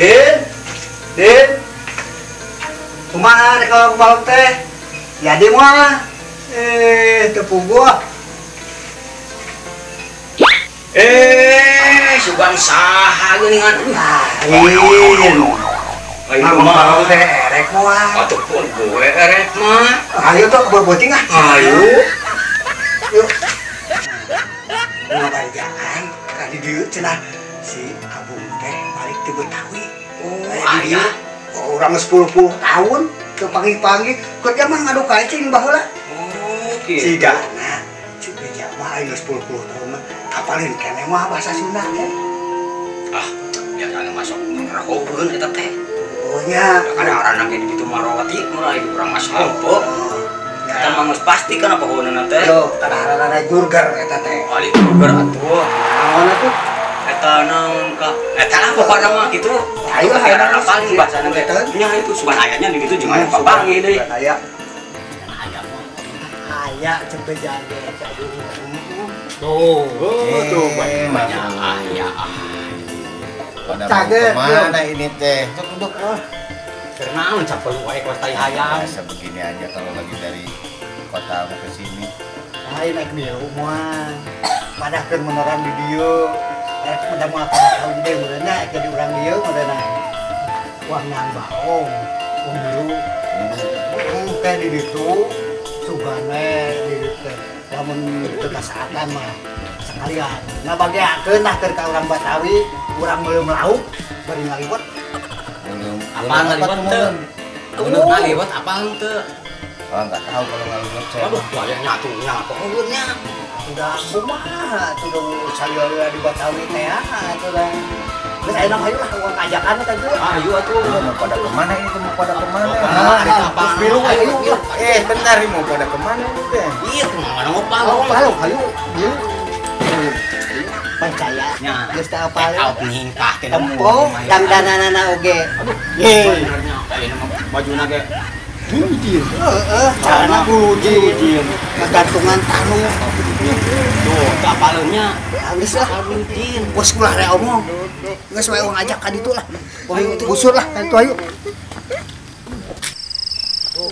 Din. Din. Kumaha rek kalau balong teh? Jadi moal. Teu puguh. Sugan saha geuningan. Lain. Ayo mah teh erek moal. Atuh pun gue erek mah. Ayo tuh beuting ah. Ayo. Yuk. Ngabajakan ka di dieu cenah si Abung teh balik ti Betawi. Oh, aya. Urang 10 tahun teu panggih-panggih keur zaman ngadu kancing baheula. Oh, kitu. Sigana cik beja mah aing geus 10 tahun mah apalin keneh mah bahasa Sunda teh. Ah, biasana masuk ngarahobeun eta teh. Oh nya, kadang-kadang ge di ditu mah roti mulai urang mah sampo. Eta mah geus pasti kana pohoneuna teh. Yo, kadang-kadang burger eta teh. Ali burger atuh. Naon atuh? Eta naon ka? Eta lah pokokna mah kitu. Ayo hayang paling bahasana teh. Nya itu sugan ayanya di ditu jeung aya papanggih deui. Aya. Aya mah. Aya cek beja ge. Tuh, tuh banyak aya. Pada mau kemana ini teh? Duduk. Karena capek wae kos tai hayam. Biasa begini aja kalau lagi dari kota mau ke sini. Lain naik milu moal. Padah keur menorang di dieu. Rek udah moal tahun deui meureunna jadi urang dieu meureunna. Wah nang baong. Wong milu. Teh di ditu sugan we di ditu teh. Lamun teu kasaatan mah sekalian. Nah bageakeun lah keur ka urang Batawi, urang meuleum lauk bari ngaliwet. Apa ngaliwet teu? Meuleum ngaliwet apa henteu? Oh, enggak tahu kalau ngaliwet saya. Aduh, wayah nyatunya pohonya. Udah kumaha atuh dong salila di Batawi teh atuh dah. Geus ayeuna mah hayu lah urang ajakan teh teh. Ayo atuh. Mau pada kemana ini tuh? Mau pada kemana? Nah, milu ayo. Bentar ini mau pada kemana ini teh? Iya, kemana mau palung? Palung, hayu. Milu. Percaya. Geus teu apal. Ningkah teh tempo dangdananana oge. Aduh, benernya ayeuna mah bajuna ge bujin. Heeh, carana bujin. Gantungan tanu. Tuh, teu apaleunnya. Geus lah. Bujin. Bos ulah rek omong. Geus we urang ajak ka ditu lah. Ayo busur lah ka ditu ayo. Tuh.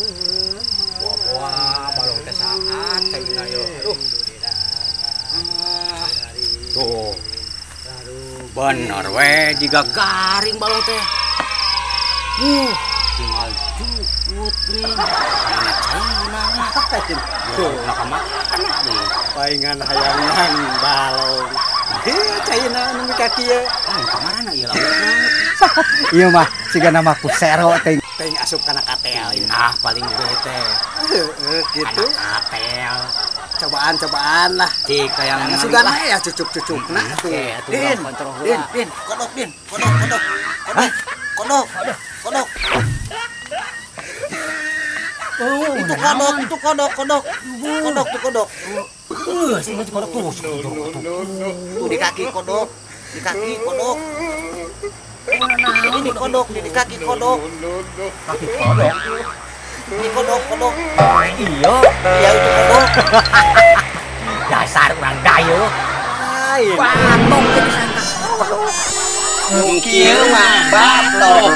Wah, balong teh saat caina yo. Aduh. Tuh. Bener we jiga garing balong teh. Tinggal jukut nih. Mana caina nya. Tuh, nah kamana deui. Paingan hayangan balong. Caina nu ka kieu. Ah, kamarana ieu laukna. Ieu mah sigana mah ku sero teh. Teh asup kana katel. Nah, paling gue teh. Heeh, kitu. Katel. Cobaan-cobaan lah. Cik hayang sugan ya cucuk-cucukna tuh. Din, din, din, kodok din, kodok, kodok. Kodok, kodok, kodok. Oh, itu kodok, itu kodok, kodok. Kodok tuh kodok. Sing kodok tuh. Tuh di kaki kodok, di kaki kodok. Ini kodok, di kaki kodok. Kaki kodok. Ini kodok, kodok. Iya, ya itu kodok. Dasar urang dayo. Batok jadi sangka. Mungkin mah batok.